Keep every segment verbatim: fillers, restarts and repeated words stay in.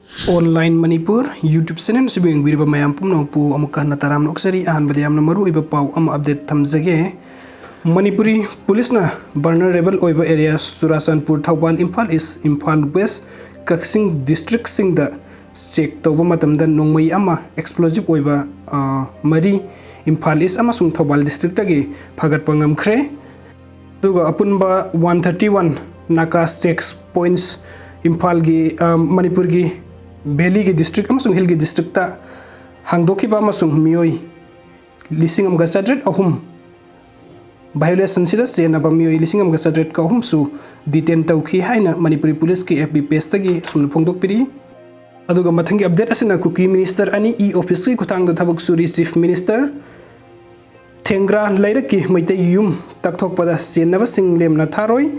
Online Manipur YouTube channel ꯑꯁꯤꯕꯨ ꯌꯦꯡꯕꯤꯔꯤꯕ ꯃꯌꯥꯝ ꯄꯨꯝꯅꯃꯛꯄꯨ ꯑꯃꯨꯛꯀ ꯍꯟꯅ ꯇꯔꯥꯝꯅ ꯑꯣꯛꯆꯔꯤ꯫ ꯑꯍꯥꯟꯕꯗ ꯌꯥꯝꯅ ꯃꯔꯨꯑꯣꯏꯕ ꯄꯥꯎ ꯑꯃ update ꯊꯝꯖꯒꯦ꯫ ꯃꯅꯤꯄꯨꯔꯤ ꯄꯨꯂꯤꯁꯅ vulnerable ꯑꯣꯏꯕ areas ꯆꯨꯔꯥꯆꯥꯟꯄꯨꯔ, ꯊꯧꯕꯥꯜ, ꯏꯝꯐꯥꯜ ꯏꯁ, ꯏꯝꯐꯥꯜ ꯋꯦꯁ, ꯀꯛꯆꯤꯡ districtꯁꯤꯡꯗ check ꯇꯧꯕ ꯃꯇꯝꯗ ꯅꯣꯡꯃꯩ ꯑꯃ explosive ꯑꯣꯏꯕ, ꯑ, ꯃꯔꯤ ꯏꯝꯐꯥꯜ ꯏꯁ ꯑꯃꯁꯨꯡ ꯊꯧꯕꯥꯜ districtꯇꯒꯤ ꯐꯥꯒꯠꯄ ꯉꯝꯈ꯭ꯔꯦ꯫ ꯑꯗꯨꯒ ꯑꯄꯨꯟꯕ one thirty one ꯅꯥꯀꯥ check points ꯏꯝꯐꯥꯜꯒꯤ, ꯑ, ꯃꯅꯤꯄꯨꯔꯒꯤ valleyꯒꯤ district ꯑꯃꯁꯨꯡ hillꯒꯤ districtꯇ ꯍꯥꯡꯗꯣꯛꯈꯤꯕ ꯑꯃꯁꯨꯡ ꯃꯤꯑꯣꯏ ꯂꯤꯁꯤꯡ ꯑꯃꯒ ꯆꯥꯇ꯭ꯔꯦꯠ ꯑꯍꯨꯝ violationꯁꯤꯗ ꯆꯦꯟꯅꯕ ꯃꯤꯑꯣꯏ ꯂꯤꯁꯤꯡ ꯑꯃꯒ ꯆꯥꯇ꯭ꯔꯦꯠꯀ ꯑꯍꯨꯝꯁꯨ detain ꯇꯧꯈꯤ ꯍꯥꯏꯅ ꯃꯅꯤꯄꯨꯔꯤ ꯄꯨꯂꯤꯁꯀꯤ F B pageꯇꯒꯤ ꯑꯁꯨꯝꯅ ꯐꯣꯡꯗꯣꯛꯄꯤꯔꯤ꯫ ꯑꯗꯨꯒ ꯃꯊꯪꯒꯤ update ꯑꯁꯤꯅ ꯀꯨꯀꯤ minister ꯑꯅꯤ e-officeꯀꯤ ꯈꯨꯠꯊꯥꯡꯗ ꯊꯕꯛ ꯁꯨꯔꯤ꯫ Chief Minister ꯊꯦꯡꯒ꯭ꯔꯥ ꯂꯩꯔꯛꯀꯤ ꯃꯩꯇꯩꯒꯤ ꯌꯨꯝ ꯇꯛꯊꯣꯛꯄꯗ ꯆꯦꯟꯅꯕꯁꯤꯡ ꯂꯦꯝꯅ ꯊꯥꯔꯣꯏ꯫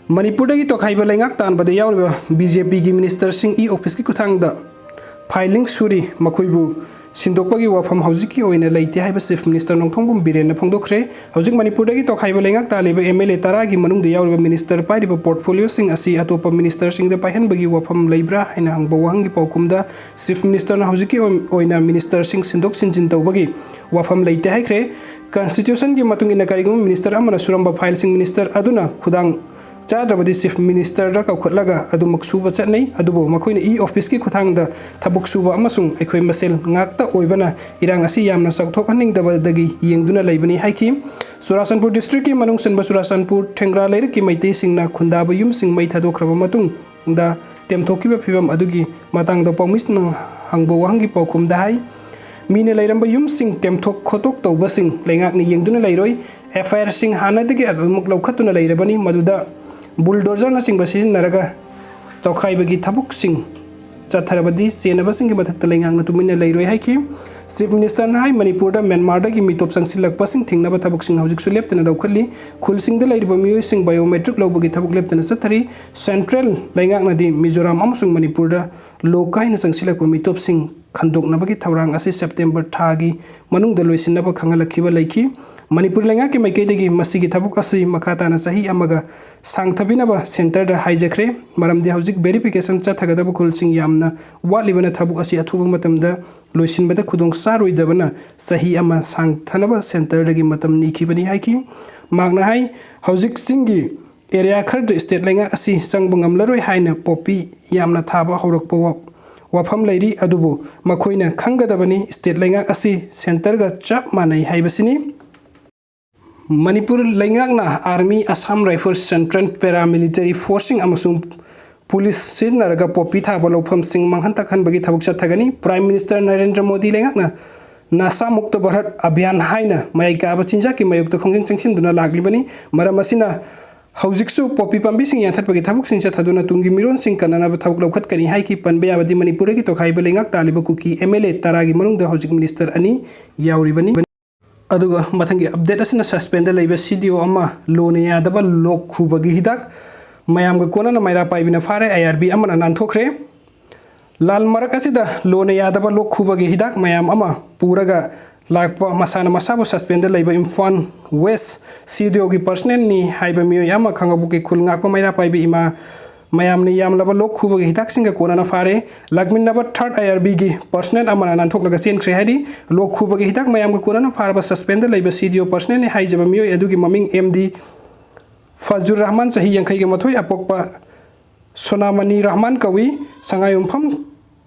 ꯃꯅꯤꯄꯨꯔꯗꯒꯤ ꯇꯣꯈꯥꯏꯕ ꯂꯩꯉꯥꯛ ꯇꯥꯟꯕꯗ ꯌꯥꯎꯔꯤꯕ BJPꯒꯤ ministerꯁꯤꯡ e-officeꯀꯤ ꯈꯨꯠꯊꯥꯡꯗ filing ꯁꯨꯔꯤ꯫ ꯃꯈꯣꯏꯕꯨ ꯁꯤꯟꯗꯣꯛꯄꯒꯤ ꯋꯥꯐꯝ ꯍꯧꯖꯤꯛꯀꯤ ꯑꯣꯏꯅ ꯂꯩꯇꯦ ꯍꯥꯏꯕ Chief Minister ꯅꯣꯡꯊꯣꯝꯕꯝ ꯕꯤꯔꯦꯟꯅ ꯐꯣꯡꯗꯣꯛꯈ꯭ꯔꯦ꯫ ꯍꯧꯖꯤꯛ ꯃꯅꯤꯄꯨꯔꯗꯒꯤ ꯇꯣꯈꯥꯏꯕ ꯂꯩꯉꯥꯛ ꯇꯥꯜꯂꯤꯕ MLA ꯇꯔꯥꯒꯤ ꯃꯅꯨꯡꯗ ꯌꯥꯎꯔꯤꯕ minister ꯄꯥꯏꯔꯤꯕ portfolioꯁꯤꯡ ꯑꯁꯤ ꯑꯇꯣꯞꯄ ministerꯁꯤꯡꯗ ꯄꯥꯏꯍꯟꯕꯒꯤ ꯋꯥꯐꯝ ꯂꯩꯕ꯭ꯔꯥ ꯍꯥꯏꯅ ꯍꯪꯕ ꯋꯥꯍꯪꯒꯤ ꯄꯥꯎꯈꯨꯝꯗ Chief Ministerꯅ ꯍꯧꯖꯤꯛꯀꯤ ꯑꯣꯏ-, ꯑꯣꯏꯅ ministerꯁꯤꯡ ꯁꯤꯟꯗꯣꯛ ꯁꯤꯟꯖꯤꯟ ꯇꯧꯕꯒꯤ ꯋꯥꯐꯝ ꯂꯩꯇꯦ ꯍꯥꯏꯈ꯭ꯔꯦ꯫ Constitutionꯒꯤ ꯃꯇꯨꯡ ꯏꯟꯅ ꯀꯔꯤꯒꯨꯝꯕ minister ꯑꯃꯅ ꯁꯨꯔꯝꯕ fileꯁꯤꯡ minister ꯑꯗꯨꯅ ꯈꯨꯗꯥꯡ ꯆꯥꯗ꯭ꯔꯕꯗꯤ Chief Ministerꯗ ꯀꯧꯈꯠꯂꯒ ꯑꯗꯨꯃꯛ ꯁꯨꯕ ꯆꯠꯅꯩ꯫ ꯑꯗꯨꯕꯨ ꯃꯈꯣꯏꯅ e-officeꯀꯤ ꯈꯨꯠꯊꯥꯡꯗ ꯊꯕꯛ ꯁꯨꯕ ꯑꯃꯁꯨꯡ ꯑꯩꯈꯣꯏ ꯃꯁꯦꯜ ꯉꯥꯛꯇ ꯑꯣꯏꯕꯅ ꯏꯔꯥꯡ ꯑꯁꯤ ꯌꯥꯝꯅ ꯆꯥꯎꯊꯣꯛꯍꯟꯅꯤꯡꯗꯕꯗꯒꯤ ꯌꯦꯡꯗꯨꯅ ꯂꯩꯕꯅꯤ ꯍꯥꯏꯈꯤ꯫ ꯆꯨꯔꯥꯆꯥꯟꯄꯨꯔ districtꯀꯤ ꯃꯅꯨꯡ ꯆꯟꯕ ꯆꯨꯔꯥꯆꯥꯟꯄꯨꯔ ꯊꯦꯡꯒ꯭ꯔꯥ ꯂꯩꯔꯛꯀꯤ ꯃꯩꯇꯩꯁꯤꯡꯅ ꯈꯨꯟꯗꯥꯕ ꯌꯨꯝꯁꯤꯡ ꯃꯩ ꯊꯥꯗꯣꯛꯈ꯭ꯔꯕ ꯃꯇꯨꯡꯗ ꯇꯦꯝꯊꯣꯛꯈꯤꯕ ꯐꯤꯕꯝ ꯑꯗꯨꯒꯤ ꯃꯇꯥꯡꯗ ꯄꯥꯎꯃꯤꯁꯤꯡꯅ ꯍꯪꯕ ꯋꯥꯍꯪꯒꯤ ꯄꯥꯎꯈꯨꯝꯗ ꯍꯥꯏ, ꯃꯤꯅ ꯂꯩꯔꯝꯕ ꯌꯨꯝꯁꯤꯡ ꯇꯦꯝꯊꯣꯛ ꯈꯣꯠꯇꯣꯛ ꯇꯧꯕꯁꯤꯡ ꯂꯩꯉꯥꯛꯅ ꯌꯦꯡꯗꯨꯅ ꯂꯩꯔꯣꯏ꯫ FIRꯁꯤꯡ ꯍꯥꯟꯅꯗꯒꯤ ꯑꯗꯨꯃꯛ ꯂꯧꯈꯠꯇꯨꯅ ꯂꯩꯔꯕꯅꯤ, ꯃꯗꯨꯗ bulldozerꯅꯆꯤꯡꯕ ꯁꯤꯖꯤꯟꯅꯔꯒ ꯇꯣꯈꯥꯏꯕꯒꯤ ꯊꯕꯛꯁꯤꯡ ꯆꯠꯊꯔꯕꯗꯤ ꯆꯦꯟꯅꯕꯁꯤꯡꯒꯤ ꯃꯊꯛꯇ ꯂꯩꯉꯥꯛꯅ ꯇꯨꯃꯤꯟꯅ ꯂꯩꯔꯣꯏ ꯍꯥꯏꯈꯤ꯫ Chief Ministerꯅ ꯍꯥꯏ, ꯃꯅꯤꯄꯨꯔꯗ ꯃ꯭ꯌꯥꯟꯃꯥꯔꯗꯒꯤ ꯃꯤꯇꯣꯞ ꯆꯪꯁꯤꯜꯂꯛꯄꯁꯤꯡ ꯊꯤꯡꯅꯕ ꯊꯕꯛꯁꯤꯡ ꯍꯧꯖꯤꯛꯁꯨ ꯂꯦꯞꯇꯅ ꯂꯧꯈꯠꯂꯤ꯫ ꯈꯨꯜꯁꯤꯡꯗ ꯂꯩꯔꯤꯕ ꯃꯤꯑꯣꯏꯁꯤꯡ biometric ꯂꯧꯕꯒꯤ ꯊꯕꯛ ꯂꯦꯞꯇꯅ ꯆꯠꯊꯔꯤ꯫ Central ꯂꯩꯉꯥꯛꯅꯗꯤ ꯃꯤꯖꯣꯔꯥꯝ ꯑꯃꯁꯨꯡ ꯃꯅꯤꯄꯨꯔꯗ ꯂꯣ ꯀꯥꯏꯅ ꯆꯪꯁꯤꯜꯂꯛꯄ ꯃꯤꯇꯣꯞꯁꯤꯡ ꯈꯟꯗꯣꯛꯅꯕꯒꯤ ꯊꯧꯔꯥꯡ ꯑꯁꯤ September ꯊꯥꯒꯤ ꯃꯅꯨꯡꯗ ꯂꯣꯏꯁꯤꯟꯅꯕ ꯈꯪꯍꯜꯂꯛꯈꯤꯕ ꯂꯩꯈꯤ꯫ ꯃꯅꯤꯄꯨꯔ ꯂꯩꯉꯥꯛꯀꯤ ꯃꯥꯏꯀꯩꯗꯒꯤ ꯃꯁꯤꯒꯤ ꯊꯕꯛ ꯑꯁꯤ ꯃꯈꯥ ꯇꯥꯅ ꯆꯍꯤ ꯑꯃꯒ ꯁꯥꯡꯊꯕꯤꯅꯕ centreꯗ ꯍꯥꯏꯖꯈ꯭ꯔꯦ꯫ ꯃꯔꯝꯗꯤ ꯍꯧꯖꯤꯛ verification ꯆꯠꯊꯒꯗꯕ ꯈꯨꯜꯁꯤꯡ ꯌꯥꯝꯅ ꯋꯥꯠꯂꯤꯕꯅ ꯊꯕꯛ ꯑꯁꯤ ꯑꯊꯨꯕ ꯃꯇꯝꯗ ꯂꯣꯏꯁꯤꯟꯕꯗ ꯈꯨꯗꯣꯡ ꯆꯥꯔꯣꯏꯗꯕꯅ ꯆꯍꯤ ꯑꯃ ꯁꯥꯡꯊꯅꯕ centreꯗꯒꯤ ꯃꯇꯝ ꯅꯤꯈꯤꯕꯅꯤ ꯍꯥꯏꯈꯤ꯫ ꯃꯍꯥꯛꯅ ꯍꯥꯏ, ꯍꯧꯖꯤꯛ ꯆꯤꯡꯒꯤ area ꯈꯔꯗ state ꯂꯩꯉꯥꯛ ꯑꯁꯤ ꯆꯪꯕ ꯉꯝꯂꯔꯣꯏ ꯍꯥꯏꯅ ꯄꯣꯄꯤ ꯌꯥꯝꯅ ꯊꯥꯕ ꯍꯧꯔꯛꯄ ꯋꯥ-, ꯋꯥꯐꯝ ꯂꯩꯔꯤ, ꯑꯗꯨꯕꯨ ꯃꯈꯣꯏꯅ ꯈꯪꯒꯗꯕꯅꯤ, state ꯂꯩꯉꯥꯛ ꯑꯁꯤ centreꯒ ꯆꯞ ꯃꯥꯟꯅꯩ ꯍꯥꯏꯕꯁꯤꯅꯤ꯫ ꯃꯅꯤꯄꯨꯔ ꯂꯩꯉꯥꯛꯅ Army, Assam Rifles, Central Paramilitary Forceꯁꯤꯡ ꯑꯃꯁꯨꯡ police ꯁꯤꯖꯤꯟꯅꯔꯒ ꯄꯣꯄꯤ ꯊꯥꯕ ꯂꯧꯐꯝꯁꯤꯡ ꯃꯥꯡꯍꯟ ꯇꯥꯛꯍꯟꯕꯒꯤ ꯊꯕꯛ ꯆꯠꯊꯒꯅꯤ꯫ Prime Minister ꯅꯔꯦꯟꯗ꯭ꯔ ꯃꯣꯗꯤ ꯂꯩꯉꯥꯛꯅ ꯅꯁꯥ ꯃꯨꯛꯇ ꯚꯥꯔꯠ ꯑꯚꯤꯌꯥꯟ ꯍꯥꯏꯅ ꯃꯌꯥꯏ ꯀꯥꯕ ꯆꯤꯟꯖꯥꯛꯀꯤ ꯃꯥꯌꯣꯛꯇ ꯈꯣꯡꯖꯪ ꯆꯪꯁꯤꯟꯗꯨꯅ ꯂꯥꯛꯂꯤꯕꯅꯤ꯫ ꯃꯔꯝ ꯑꯁꯤꯅ ꯍꯧꯖꯤꯛꯁꯨ ꯄꯣꯄꯤ ꯄꯥꯝꯕꯤꯁꯤꯡ ꯌꯥꯟꯊꯠꯄꯒꯤ ꯊꯕꯛꯁꯤꯡ ꯆꯠꯊꯗꯨꯅ ꯇꯨꯡꯒꯤ ꯃꯤꯔꯣꯟꯁꯤꯡ ꯀꯟꯅꯅꯕ ꯊꯕꯛ ꯂꯧꯈꯠꯀꯅꯤ ꯍꯥꯏꯈꯤ꯫ ꯄꯟꯕ ꯌꯥꯕꯗꯤ ꯃꯅꯤꯄꯨꯔꯗꯒꯤ ꯇꯣꯈꯥꯏꯕ ꯂꯩꯉꯥꯛ ꯇꯥꯜꯂꯤꯕ ꯀꯨꯀꯤ MLA ꯇꯔꯥꯒꯤ ꯃꯅꯨꯡꯗ ꯍꯧꯖꯤꯛ minister ꯑꯅꯤ ꯌꯥꯎꯔꯤꯕꯅꯤ꯫ ꯑꯗꯨꯒ ꯃꯊꯪꯒꯤ update ꯑꯁꯤꯅ suspendꯗ ꯂꯩꯕ CDO ꯑꯃ ꯂꯣꯅ ꯌꯥꯗꯕ ꯂꯣꯛ ꯈꯨꯕꯒꯤ ꯍꯤꯗꯥꯛ ꯃꯌꯥꯝꯒ ꯀꯣꯟꯅꯅ ꯃꯩꯔꯥ ꯄꯥꯏꯕꯤꯅ ꯐꯥꯔꯦ, IRB ꯑꯃꯅ ꯅꯥꯟꯊꯣꯛꯈ꯭ꯔꯦ꯫ ꯂꯥꯜ ꯃꯔꯛ ꯑꯁꯤꯗ ꯂꯣꯅ ꯌꯥꯗꯕ ꯂꯣꯛ ꯈꯨꯕꯒꯤ ꯍꯤꯗꯥꯛ ꯃꯌꯥꯝ ꯑꯃ ꯄꯨꯔꯒ ꯂꯥꯛꯄ ꯃꯁꯥꯅ ꯃꯁꯥꯕꯨ suspendꯗ ꯂꯩꯕ ꯏꯝꯐꯥꯜ West CDOꯒꯤ personnelꯅꯤ ꯍꯥꯏꯕ ꯃꯤꯑꯣꯏ ꯑꯃ ꯈꯥꯡꯉꯕꯣꯛꯀꯤ ꯈꯨꯜ ꯉꯥꯛꯄ ꯃꯩꯔꯥ ꯄꯥꯏꯕ ꯏꯃꯥ ꯃꯌꯥꯝꯅ ꯌꯥꯝꯂꯕ ꯂꯣꯛ ꯈꯨꯕꯒꯤ ꯍꯤꯗꯥꯛꯁꯤꯡꯒ ꯀꯣꯟꯅꯅ ꯐꯥꯔꯦ꯫ ꯂꯥꯛꯃꯤꯟꯅꯕ third IRBꯒꯤ personnel ꯑꯃꯅ ꯅꯥꯟꯊꯣꯛꯂꯒ ꯆꯦꯟꯈ꯭ꯔꯦ ꯍꯥꯏꯔꯤ꯫ ꯂꯣꯛ ꯈꯨꯕꯒꯤ ꯍꯤꯗꯥꯛ ꯃꯌꯥꯝꯒ ꯀꯣꯟꯅꯅ ꯐꯥꯔꯕ suspendꯗ ꯂꯩꯕ CDO personnelꯅꯤ ꯍꯥꯏꯖꯕ ꯃꯤꯑꯣꯏ ꯑꯗꯨꯒꯤ ꯃꯃꯤꯡ MD ꯐꯖꯨꯔ ꯔꯍꯃꯥꯟ, ꯆꯍꯤ ꯌꯥꯡꯈꯩꯒ ꯃꯥꯊꯣꯏ, ꯑꯄꯣꯛꯄ ꯁꯣꯅꯥꯃꯅꯤ ꯔꯍꯃꯥꯟ ꯀꯧꯏ, ꯁꯉꯥꯏꯌꯨꯝꯐꯝ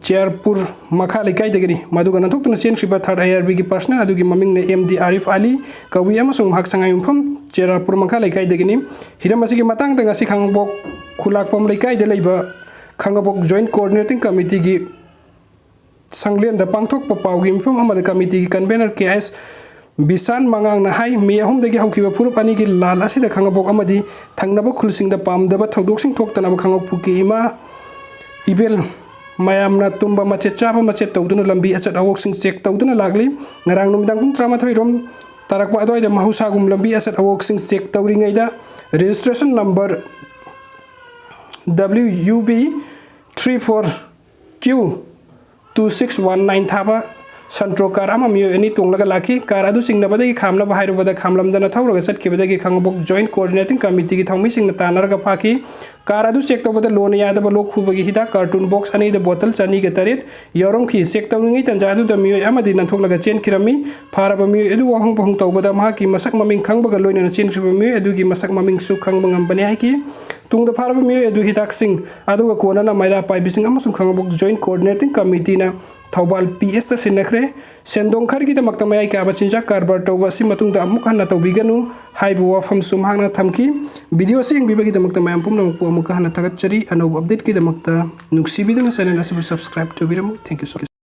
ꯆꯦꯔꯄꯨꯔ ꯃꯈꯥ ꯂꯩꯀꯥꯏꯗꯒꯤꯅꯤ꯫ ꯃꯗꯨꯒ ꯅꯥꯟꯊꯣꯛꯇꯨꯅ ꯆꯦꯟꯈ꯭ꯔꯤꯕ third IRBꯒꯤ personnel ꯑꯗꯨꯒꯤ ꯃꯃꯤꯡꯅ MD ꯑꯥꯔꯤꯐ ꯑꯂꯤ ꯀꯧꯏ ꯑꯃꯁꯨꯡ ꯃꯍꯥꯛ ꯁꯉꯥꯏꯌꯨꯝꯐꯝ ꯆꯦꯔꯄꯨꯔ ꯃꯈꯥ ꯂꯩꯀꯥꯏꯗꯒꯤꯅꯤ꯫ ꯍꯤꯔꯝ ꯑꯁꯤꯒꯤ ꯃꯇꯥꯡꯗ ꯉꯁꯤ ꯈꯥꯡꯉꯕꯣꯛ ꯈꯨꯂꯥꯛꯄꯝ ꯂꯩꯀꯥꯏꯗ ꯂꯩꯕ ꯈꯥꯡꯉꯕꯣꯛ Joint Coordinating Committeeꯒꯤ ꯁꯪꯂꯦꯟꯗ ꯄꯥꯡꯊꯣꯛꯄ ꯄꯥꯎꯒꯤ ꯃꯤꯐꯝ ꯑꯃꯗ committeeꯒꯤ convener ꯀꯦ ꯑꯦꯁ ꯕꯤꯁꯥꯟ ꯃꯉꯥꯡꯅ ꯍꯥꯏ, ꯃꯦ ꯑꯍꯨꯝꯗꯒꯤ ꯍꯧꯈꯤꯕ ꯐꯨꯔꯨꯞ ꯑꯅꯤꯒꯤ ꯂꯥꯜ ꯑꯁꯤꯗ ꯈꯥꯡꯉꯕꯣꯛ ꯑꯃꯗꯤ ꯊꯪꯅꯕ ꯈꯨꯜꯁꯤꯡꯗ ꯄꯥꯝꯗꯕ ꯊꯧꯗꯣꯛꯁꯤꯡ ꯊꯣꯛꯇꯅꯕ ꯈꯥꯡꯉꯕꯣꯛꯀꯤ ꯏꯃꯥ ꯏꯕꯦꯜ ꯃꯌꯥꯝꯅ ꯇꯨꯝꯕ ꯃꯆꯦꯠ ꯆꯥꯕ ꯃꯆꯦꯠ ꯇꯧꯗꯨꯅ ꯂꯝꯕꯤ ꯑꯆꯠ ꯑꯋꯣꯛꯁꯤꯡ check ꯇꯧꯗꯨꯅ ꯂꯥꯛꯂꯤ꯫ ꯉꯔꯥꯡ ꯅꯨꯃꯤꯗꯥꯡ ꯄꯨꯡ ꯇꯔꯥꯃꯥꯊꯣꯏ ꯔꯣꯝ ꯇꯥꯔꯛꯄ ꯑꯗꯨꯋꯥꯏꯗ ꯃꯍꯧꯁꯥꯒꯨꯝ ꯂꯝꯕꯤ ꯑꯆꯠ ꯑꯋꯣꯛꯁꯤꯡ check ꯇꯧꯔꯤꯉꯩꯗ registration number W U B three four Q two six one nine ꯊꯥꯕ ꯁꯟꯇ꯭ꯔꯣ ꯀꯥꯔ ꯑꯃ ꯃꯤꯑꯣꯏ ꯑꯅꯤ ꯇꯣꯡꯂꯒ ꯂꯥꯛꯈꯤ꯫ ꯀꯥꯔ ꯑꯗꯨ ꯆꯤꯡꯅꯕꯗꯒꯤ ꯈꯥꯝꯅꯕ ꯍꯥꯏꯔꯨꯕꯗ ꯈꯥꯝꯂꯝꯗꯅ ꯊꯧꯔꯒ ꯆꯠꯈꯤꯕꯗꯒꯤ ꯈꯥꯉꯕꯣꯛ Joint Coordinating Committeeꯒꯤ ꯊꯧꯃꯤꯁꯤꯡꯅ ꯇꯥꯟꯅꯔꯒ ꯐꯥꯈꯤ꯫ ꯀꯥꯔ ꯑꯗꯨ ꯆꯦꯛ ꯇꯧꯕꯗ ꯂꯣꯟꯅ ꯌꯥꯗꯕ ꯂꯣꯛ ꯈꯨꯕꯒꯤ ꯍꯤꯗꯥꯛ carton box ꯑꯅꯤꯗ bottle ꯆꯅꯤꯒ ꯇꯔꯦꯠ ꯌꯥꯎꯔꯝꯈꯤ꯫ ꯆꯦꯛ ꯇꯧꯔꯤꯉꯩ ꯇꯟꯖꯥ ꯑꯗꯨꯗ ꯃꯤꯑꯣꯏ ꯑꯃꯗꯤ ꯅꯥꯟꯊꯣꯛꯂꯒ ꯆꯦꯟꯈꯤꯔꯝꯃꯤ꯫ ꯐꯥꯔꯕ ꯃꯤꯑꯣꯏ ꯑꯗꯨ ꯋꯥꯍꯪ ꯄꯥꯎꯍꯪ ꯇꯧꯕꯗ ꯃꯍꯥꯛꯀꯤ ꯃꯁꯛ ꯃꯃꯤꯡ ꯈꯪꯕꯒ ꯂꯣꯏꯅꯅ ꯆꯦꯟꯈ꯭ꯔꯤꯕ ꯃꯤꯑꯣꯏ ꯑꯗꯨꯒꯤ ꯃꯁꯛ ꯃꯃꯤꯡꯁꯨ ꯈꯪꯕ ꯉꯝꯕꯅꯤ ꯍꯥꯏꯈꯤ꯫ ꯇꯨꯡꯗ ꯐꯥꯔꯕ ꯃꯤꯑꯣꯏ ꯑꯗꯨ ꯍꯤꯗꯥꯛꯁꯤꯡ ꯑꯗꯨꯒ ꯀꯣꯟꯅꯅ ꯃꯩꯔꯥ ꯄꯥꯏꯕꯤꯁꯤꯡ ꯑꯃꯁꯨꯡ ꯈꯥꯉꯕꯣꯛ Joint Coordinating Committeeꯅ ꯊꯧꯕꯥꯜ PSꯇ ꯁꯤꯟꯅꯈ꯭ꯔꯦ꯫ ꯁꯦꯟꯗꯣꯡ ꯈꯔꯒꯤꯗꯃꯛꯇ ꯃꯌꯥꯏ ꯀꯥꯕ ꯆꯤꯟꯖꯥꯛ ꯀꯔꯕꯥꯔ ꯇꯧꯕ ꯑꯁꯤ ꯃꯇꯨꯡꯗ ꯑꯃꯨꯛ ꯍꯟꯅ ꯇꯧꯕꯤꯒꯅꯨ ꯍꯥꯏꯕ ꯋꯥꯐꯝꯁꯨ ꯃꯍꯥꯛꯅ ꯊꯝꯈꯤ꯫ Video ꯑꯁꯤ ꯌꯦꯡꯕꯤꯕꯒꯤꯗꯃꯛꯇ ꯃꯌꯥꯝ ꯄꯨꯝꯅꯃꯛꯄꯨ ꯑꯃꯨꯛꯀ ꯍꯟꯅ ꯊꯥꯒꯠꯆꯔꯤ꯫ ꯑꯅꯧꯕ updateꯀꯤꯗꯃꯛꯇ ꯅꯨꯡꯁꯤꯕꯤꯗꯨꯅ channel ꯑꯁꯤꯕꯨ subscribe ꯇꯧꯕꯤꯔꯝꯃꯨ꯫ Thank you so much꯫